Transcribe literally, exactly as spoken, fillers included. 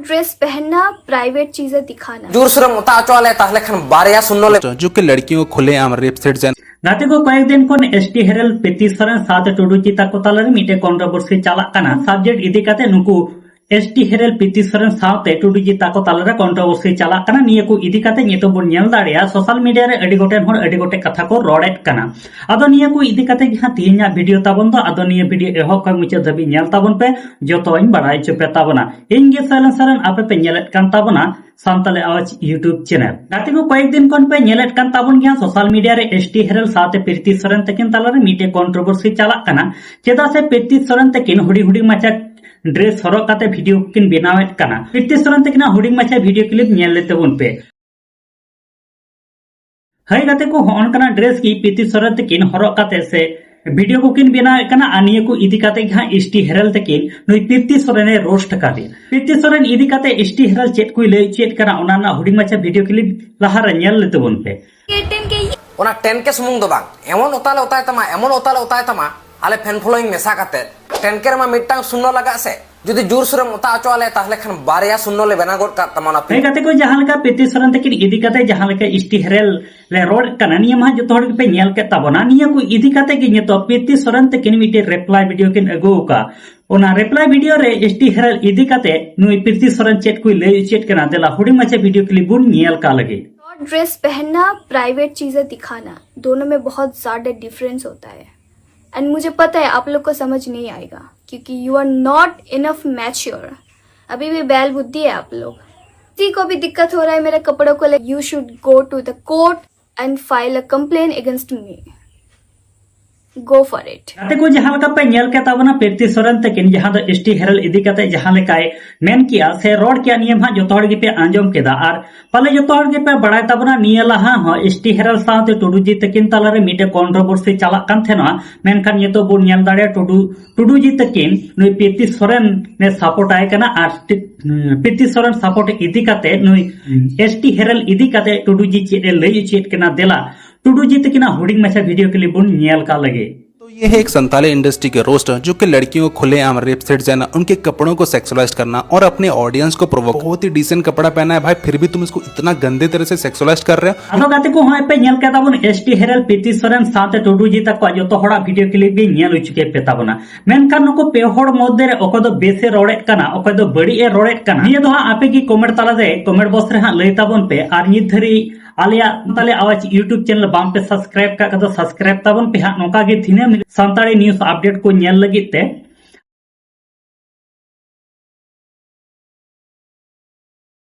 Dress पहनना, private चीजें दिखाना। जोर से मता चले ताहले खान बारया सुन्नो ले। जो कि लड़कियों को खुलेआम रेप सेट जन ᱜᱟᱛᱮ ᱠᱚ, ᱠᱚᱭᱮᱠ ᱫᱤᱱ ᱠᱷᱚᱱ ᱮᱥ ᱴᱤ ᱦᱮᱨᱮᱞ ᱯᱨᱤᱛᱤ ᱥᱚᱨᱮᱱ ᱥᱟᱶᱛᱮ ᱴᱩᱰᱩ ᱡᱤ ᱛᱟᱠᱚ ᱛᱟᱞᱟᱨᱮ ᱢᱤᱫᱴᱮᱱ ᱠᱚᱱᱴᱨᱳᱵᱷᱟᱨᱥᱤ ᱪᱟᱞᱟᱜ ᱠᱟᱱᱟ᱾ ᱥᱟᱵᱡᱮᱠᱴ ᱤᱫᱤ ᱠᱟᱛᱮ ᱱᱩᱠᱩ ᱮᱥ ᱴᱤ ᱦᱮᱨᱮᱞ ᱯᱨᱤᱛᱤ ᱥᱚᱨᱮᱱ ᱥᱟᱶᱛᱮ ᱴᱩᱰᱩ ᱡᱤ ᱛᱟᱠᱚ ᱛᱟᱞᱟᱨᱮ ᱠᱚᱱᱴᱨᱳᱵᱷᱟᱨᱥᱤ ᱪᱟᱞᱟᱜ ᱠᱟᱱᱟ᱾ ᱱᱤᱭᱟᱹ ᱠᱚ ᱤᱫᱤ ᱠᱟᱛᱮ ᱱᱤᱛᱚᱜ ᱵᱚᱱ ᱧᱮᱞ ᱫᱟᱲᱮᱭᱟᱜᱼᱟ ᱥᱳᱥᱟᱞ ᱢᱤᱰᱤᱭᱟ ᱨᱮ ᱟᱹᱰᱤ ᱜᱚᱴᱮᱱ ᱦᱚᱲ ᱟᱹᱰᱤ ᱜᱚᱴᱮᱡ ᱠᱟᱛᱷᱟ ᱠᱚ ᱨᱚᱲᱮᱫ ᱠᱟᱱᱟ᱾ ᱟᱫᱚ ᱱᱤᱭᱟᱹ ᱠᱚ ᱤᱫᱤ ᱠᱟᱛᱮ ᱜᱮ ᱦᱟᱸᱜ ᱛᱮᱦᱮᱧᱟᱜ ᱵᱷᱤᱰᱤᱭᱳ ᱛᱟᱵᱚᱱ ᱫᱚ᱾ ᱟᱫᱚ ᱱᱤᱭᱟᱹ ᱵᱷᱤᱰᱤᱭᱳ ᱮᱦᱚᱵ ᱠᱷᱚᱱ ᱢᱩᱪᱟᱹᱫ ᱫᱷᱟᱹᱵᱤᱡ ᱧᱮᱞ ᱛᱟᱵᱚᱱ ᱯᱮ, ᱡᱚᱛᱚᱧ ᱵᱟᱲᱟᱭ ᱦᱚᱪᱚ ᱯᱮ ᱛᱟᱵᱚᱱᱟ᱾ ᱤᱧ ᱜᱮ ᱥᱟᱭᱞᱮᱱ ᱥᱚᱨᱮᱱ, ᱟᱯᱮ ᱯᱮ ᱧᱮᱞᱮᱫ ᱠᱟᱱ ᱛᱟᱵᱚᱱᱟ ᱥᱟᱱᱛᱟᱞᱤ ᱟᱣᱟᱡ YouTube ᱪᱮᱱᱮᱞ᱾ ᱜᱟᱛᱮ ᱠᱚ, ᱠᱚᱭᱮᱠ ᱫᱤᱱ ᱠᱷᱚᱱ ᱯᱮ ᱧᱮᱞᱮᱫ ᱠᱟᱱ ᱛᱟᱵᱚᱱ ᱜᱮᱭᱟ ᱥᱳᱥᱟᱞ ᱢᱤᱰᱤᱭᱟ ᱨᱮ ᱮᱥ ᱴᱤ ᱦᱮᱨᱮᱞ ᱥᱟᱶᱛᱮ ᱯᱨᱤᱛᱤ ᱥᱚᱨᱮᱱ ᱛᱟᱹᱠᱤᱱ ᱛᱟᱞᱟᱨᱮ ᱢᱤᱫᱴᱮᱡ ᱠᱚᱱᱴᱨᱳᱵᱷᱟᱨᱥᱤ ᱪᱟᱞᱟᱜ ᱠᱟᱱᱟ᱾ ᱪᱮᱫᱟᱜ ᱥᱮ ᱯᱨᱤᱛᱤ ᱥᱚᱨᱮᱱ ᱛᱟᱹᱠᱤᱱ ᱦᱩᱰᱤᱧ ᱦᱩᱰᱤᱧ ᱢᱟᱪᱷᱟ ᱰᱨᱮᱥ ᱦᱚᱨᱚᱜ ᱠᱟᱛᱮ ᱵᱷᱤᱰᱤᱭᱳ ᱠᱤᱱ ᱵᱮᱱᱟᱣᱮᱫ ᱠᱟᱱᱟ᱾ ᱯᱨᱤᱛᱤ ᱥᱚᱨᱮᱱ ᱛᱟᱹᱠᱤᱱᱟᱜ ᱦᱩᱰᱤᱧ ᱢᱟᱪᱷᱟ ᱵᱷᱤᱰᱤᱭᱳ ᱠᱞᱤᱯ ᱧᱮᱞ ᱞᱮ ᱛᱟᱵᱚᱱ ᱯᱮ᱾ ᱦᱟᱹᱭ ᱜᱟᱛᱮ ᱠᱚ, ᱦᱚᱸᱜᱼᱚ ᱱᱚᱝᱠᱟᱱᱟᱜ ᱰᱨᱮᱥ ᱜᱮ ᱯᱨᱤᱛᱤ ᱥᱚᱨᱮᱱ ᱛᱟᱹᱠᱤᱱ ᱦᱚᱨᱚᱜ ᱠᱟᱛᱮ ᱥᱮ ᱵᱷᱤᱰᱤᱭᱳ ᱠᱚᱠᱤᱱ ᱵᱮᱱᱟᱣᱮᱫ ᱠᱟᱱᱟ᱾ ᱟᱨ ᱱᱤᱭᱟᱹ ᱠᱚ ᱤᱫᱤ ᱠᱟᱛᱮ ᱜᱮ ᱦᱟᱸᱜ ᱮᱥ ᱴᱤ ᱦᱮᱨᱮᱞ ᱛᱟᱹᱠᱤᱱ ᱱᱩᱭ ᱯᱨᱤᱛᱤ ᱥᱚᱨᱮᱱᱮ ᱨᱳᱥᱴ ᱟᱠᱟᱫᱮᱭᱟ᱾ ᱯᱨᱤᱛᱤ ᱥᱚᱨᱮᱱ ᱤᱫᱤ ᱠᱟᱛᱮ ᱮᱥ ᱴᱤ ᱦᱮᱨᱮᱞ ᱪᱮᱫ ᱠᱚᱭ ᱞᱟᱹᱭ ᱦᱚᱪᱚᱭᱮᱫ ᱠᱟᱱᱟ, ᱚᱱᱟ ᱨᱮᱱᱟᱜ ᱦᱩᱰᱤᱧ ᱢᱟᱪᱷᱟ ᱵᱷᱤᱰᱤᱭᱳ ᱠᱞᱤᱯ ᱞᱟᱦᱟ ᱨᱮ ᱧᱮᱞ ᱞᱮ ᱛᱟᱵᱚᱱ ᱯᱮ᱾ ये टेन के ये ᱚᱱᱟ ᱴᱮᱱ ᱠᱮ ᱥᱩᱢᱩᱝ ᱫᱚ ᱵᱟᱝ, ᱮᱢᱚᱱ ᱚᱛᱟᱞᱮ ᱚᱛᱟᱭ ᱛᱟᱢᱟ, ᱮᱢᱚᱱ ᱚᱛᱟᱞᱮ ᱚᱛᱟᱭ ᱛᱟᱢᱟ, ᱟᱞᱮ ᱯᱷᱮᱱ ᱯᱷᱚᱞᱳᱭᱤᱝ ᱢᱮᱥᱟ ᱠᱟᱛᱮ᱾ ᱴᱮᱱ ᱠᱮ ᱨᱮᱢᱟ ᱢᱤᱫᱴᱟᱝ ᱥᱩᱱᱱᱚ ᱞᱟᱜᱟᱜ ᱥᱮ, ᱡᱩᱫᱤ ᱡᱳᱨ ᱥᱳᱨᱮᱢ ᱚᱛᱟ ᱦᱚᱪᱚ ᱟᱞᱮ, ᱛᱟᱦᱞᱮ ᱠᱷᱟᱱ ᱵᱟᱨᱭᱟ ᱥᱩᱱᱱᱚ ᱞᱮ ᱵᱮᱱᱟᱣ ᱜᱚᱫ ᱠᱟᱜ ᱛᱟᱢᱟ ᱚᱱᱟ ᱦᱮᱸ ᱜᱟᱛᱮ ᱠᱚ, ᱡᱟᱦᱟᱸ ᱞᱮᱠᱟ ᱯᱨᱤᱛᱤ ᱥᱚᱨᱮᱱ ᱛᱟᱹᱠᱤᱱ ᱤᱫᱤ ᱠᱟᱛᱮ ᱡᱟᱦᱟᱸ ᱞᱮᱠᱟ ᱮᱥ ᱴᱤ ᱦᱮᱨᱮᱞ ᱞᱮ ᱨᱚᱲ ᱠᱟᱱᱟ, ᱱᱤᱭᱟᱹ ᱢᱟ ᱡᱚᱛᱚ ᱦᱚᱲ ᱜᱮᱯᱮ ᱧᱮᱞ ᱠᱮᱫ ᱛᱟᱵᱚᱱᱟ᱾ ᱱᱤᱭᱟᱹ ᱠᱚ ᱤᱫᱤ ᱠᱟᱛᱮ ᱜᱮ ᱱᱤᱛᱚᱜ ᱯᱨᱤᱛᱤ ᱥᱚᱨᱮᱱ ᱛᱟᱹᱠᱤᱱ ᱢᱤᱫᱴᱮᱡ ᱨᱤᱯᱞᱟᱭ ᱵᱷᱤᱰᱤᱭᱳ ᱠᱤᱱ ᱟᱹᱜᱩ ᱟᱠᱟᱫ᱾ ᱚᱱᱟ ᱨᱤᱯᱞᱟᱭ ᱵᱷᱤᱰᱤᱭᱳ ᱨᱮ ᱮᱥ ᱴᱤ ᱦᱮᱨᱮᱞ ᱤᱫᱤ ᱠᱟᱛᱮ ᱱᱩᱭ ᱯᱨᱤᱛᱤ ᱥᱚᱨᱮᱱ ᱪᱮᱫ ᱠᱚᱭ ᱞᱟᱹᱭ ᱦᱚᱪᱚᱭᱮᱫ ᱠᱟᱱᱟ, ᱫᱮᱞᱟ ᱦᱩᱰᱤᱧ ᱢᱟᱪᱷᱟ ᱵᱷᱤᱰᱤᱭᱳ ᱠᱞᱤᱯ ᱵᱚᱱ ᱧᱮᱞ ᱠᱟᱜ ᱞᱮᱜᱮ᱾ ड्रेस पहनना, प्राइवेट चीजें दिखाना, दोनों में बहुत ज्यादा डिफरेंस होता है। एंड मुझे पता है आप लोग को समझ नहीं आएगा, क्योंकि you are not enough mature। अभी भी बैल बुद्धि है आप लोग। किसी को भी दिक्कत हो रहा है मेरे कपड़ों को लेकर, you should go to the court and file a complaint against me। Go for it। ᱜᱟᱛᱮ ᱠᱚ, ᱡᱟᱦᱟᱸ ᱞᱮᱠᱟ ᱯᱮ ᱧᱮᱞ ᱠᱮᱫ ᱛᱟᱵᱚᱱᱟ ᱯᱨᱤᱛᱤ ᱥᱚᱨᱮᱱ ᱛᱟᱹᱠᱤᱱ ᱡᱟᱦᱟᱸ ᱫᱚ ᱮᱥ ᱴᱤ ᱦᱮᱨᱮᱞ ᱤᱫᱤ ᱠᱟᱛᱮ ᱡᱟᱦᱟᱸ ᱞᱮᱠᱟᱭ ᱢᱮᱱ ᱠᱮᱜᱼᱟ ᱥᱮ ᱨᱚᱲ ᱠᱮᱜᱼᱟ, ᱱᱤᱭᱟᱹ ᱦᱟᱸᱜ ᱡᱚᱛᱚ ᱦᱚᱲ ᱜᱮᱯᱮ ᱟᱸᱡᱚᱢ ᱠᱮᱫᱟ᱾ ᱟᱨ ᱯᱟᱞᱮ ᱡᱚᱛᱚ ᱦᱚᱲ ᱜᱮᱯᱮ ᱵᱟᱲᱟᱭ ᱛᱟᱵᱚᱱᱟ, ᱱᱤᱭᱟᱹ ᱞᱟᱦᱟ ᱦᱚᱸ ᱮᱥ ᱴᱤ ᱦᱮᱨᱮᱞ ᱥᱟᱶᱛᱮ ᱴᱩᱰᱩ ᱡᱤ ᱛᱟᱹᱠᱤᱱ ᱛᱟᱞᱟᱨᱮ ᱢᱤᱫᱴᱮᱡ ᱠᱚᱱᱴᱨᱳᱵᱷᱟᱨᱥᱤ ᱪᱟᱞᱟᱜ ᱠᱟᱱ ᱛᱟᱦᱮᱱᱟ᱾ ᱢᱮᱱᱠᱷᱟᱱ ᱱᱤᱛᱚᱜ ᱵᱚᱱ ᱧᱮᱞ ᱫᱟᱲᱮᱭᱟᱜᱼᱟ ᱴᱩᱰᱩ ᱴᱩᱰᱩ ᱡᱤ ᱛᱟᱹᱠᱤᱱ ᱱᱩᱭ ᱯᱨᱤᱛᱤ ᱥᱚᱨᱮᱱ ᱮ ᱥᱟᱯᱳᱨᱴ ᱟᱭ ᱠᱟᱱᱟ᱾ ᱟᱨ ᱴᱤ- ᱯᱨᱤᱛᱤ ᱥᱚᱨᱮᱱ ᱥᱟᱯᱳᱨᱴ ᱤᱫᱤ ᱠᱟᱛᱮ ᱱᱩᱭ ᱮᱥ ᱴᱤ ᱦᱮᱨᱮᱞ ᱤᱫᱤ ᱠᱟᱛᱮ ᱴᱩᱰᱩ ᱡᱤ ᱪᱮᱫ ᱮ ᱞᱟᱹᱭ ᱦᱚᱪᱚᱭᱮᱫ ᱠᱟᱱᱟ, ᱫᱮᱞᱟ ᱴᱩᱰᱩ ᱡᱤ ᱛᱟᱹᱠᱤᱱᱟᱜ ᱦᱩᱰᱤᱧ ᱢᱟᱪᱷᱟ ᱵᱷᱤᱰᱤᱭᱳ ᱠᱞᱤᱯ ᱵᱚᱱ ᱧᱮᱞ ᱠᱟᱜ ᱞᱮᱜᱮ᱾ तो ये है एक संताली इंडस्ट्री के रोस्टर, जो कि लड़कियों को खुलेआम रेप सेट जाना, उनके कपड़ों को सेक्सुअलाइज करना और अपने ऑडियंस को प्रोवोक। बहुत ही डिसेंट कपड़ा पहना है भाई, फिर भी तुम इसको इतना गंदे तरह से सेक्सुअलाइज कर रहे हो। ᱟᱫᱚ ᱜᱟᱛᱮ ᱠᱚ, ᱦᱚᱸᱜᱼᱚᱭ ᱯᱮ ᱧᱮᱞ ᱠᱮᱫᱟ ᱵᱚᱱ ᱮᱥ ᱴᱤ ᱦᱮᱨᱮᱞ, ᱯᱤᱛᱤ ᱥᱚᱨᱮᱱ ᱥᱟᱶᱛᱮ ᱴᱩᱰᱩ ᱡᱤ ᱛᱟᱠᱚᱣᱟᱜ ᱡᱚᱛᱚ ᱦᱚᱲᱟᱜ ᱵᱷᱤᱰᱤᱭᱳ ᱠᱞᱤᱯ ᱜᱮ ᱧᱮᱞ ᱦᱚᱪᱚ ᱠᱮᱫ ᱯᱮ ᱛᱟᱵᱚᱱᱟ᱾ ᱢᱮᱱᱠᱷᱟᱱ ᱱᱩᱠᱩ ᱯᱮ ᱦᱚᱲ ᱢᱚᱫᱽᱫᱷᱮ ᱨᱮ ᱚᱠᱚᱭ ᱫᱚ ᱵᱮᱥᱮ ᱨᱚᱲᱮᱫ ᱠᱟᱱᱟ, ᱚᱠᱚᱭ ᱫᱚ ᱵᱟᱹᱲᱤᱡ ᱮ ᱨᱚᱲᱮᱫ ᱠᱟᱱᱟ, ᱱᱤᱭᱟᱹ ᱫᱚ ᱦᱟᱸᱜ ᱟᱯᱮ ᱜᱮ ᱠᱚᱢᱮᱱᱴ ᱛᱟᱞᱟᱛᱮ, ᱠᱚᱢᱮᱱᱴ ᱵᱚᱠᱥ ᱨᱮ ᱦᱟᱸᱜ ᱞᱟᱹᱭ ᱛᱟᱵᱚᱱ ᱯᱮ᱾ ᱟᱨ ᱱᱤᱛ ᱫᱷᱟᱹᱨᱤᱡ ᱟᱞᱮᱭᱟᱜ ᱥᱟᱱᱛᱟᱞᱤ ᱟᱣᱟᱡᱽ ᱭᱩᱴᱩᱵᱽ ᱪᱮᱱᱮᱞ ᱵᱟᱝ ᱯᱮ ᱥᱟᱵᱥᱠᱨᱟᱭᱤᱵ ᱠᱟᱜ ᱠᱷᱟᱱ ᱫᱚ ᱥᱟᱵᱥᱠᱨᱟᱭᱤᱵ ᱛᱟᱵᱚᱱ ᱯᱮ ᱦᱟᱸᱜ᱾ ᱱᱚᱝᱠᱟ ᱜᱮ ᱫᱤᱱᱟᱹᱢ ᱥᱟᱱᱛᱟᱲᱤ ᱱᱤᱭᱩᱡᱽ ᱟᱯᱰᱮᱴ ᱠᱚ ᱧᱮᱞ ᱞᱟᱹᱜᱤᱫ ᱛᱮ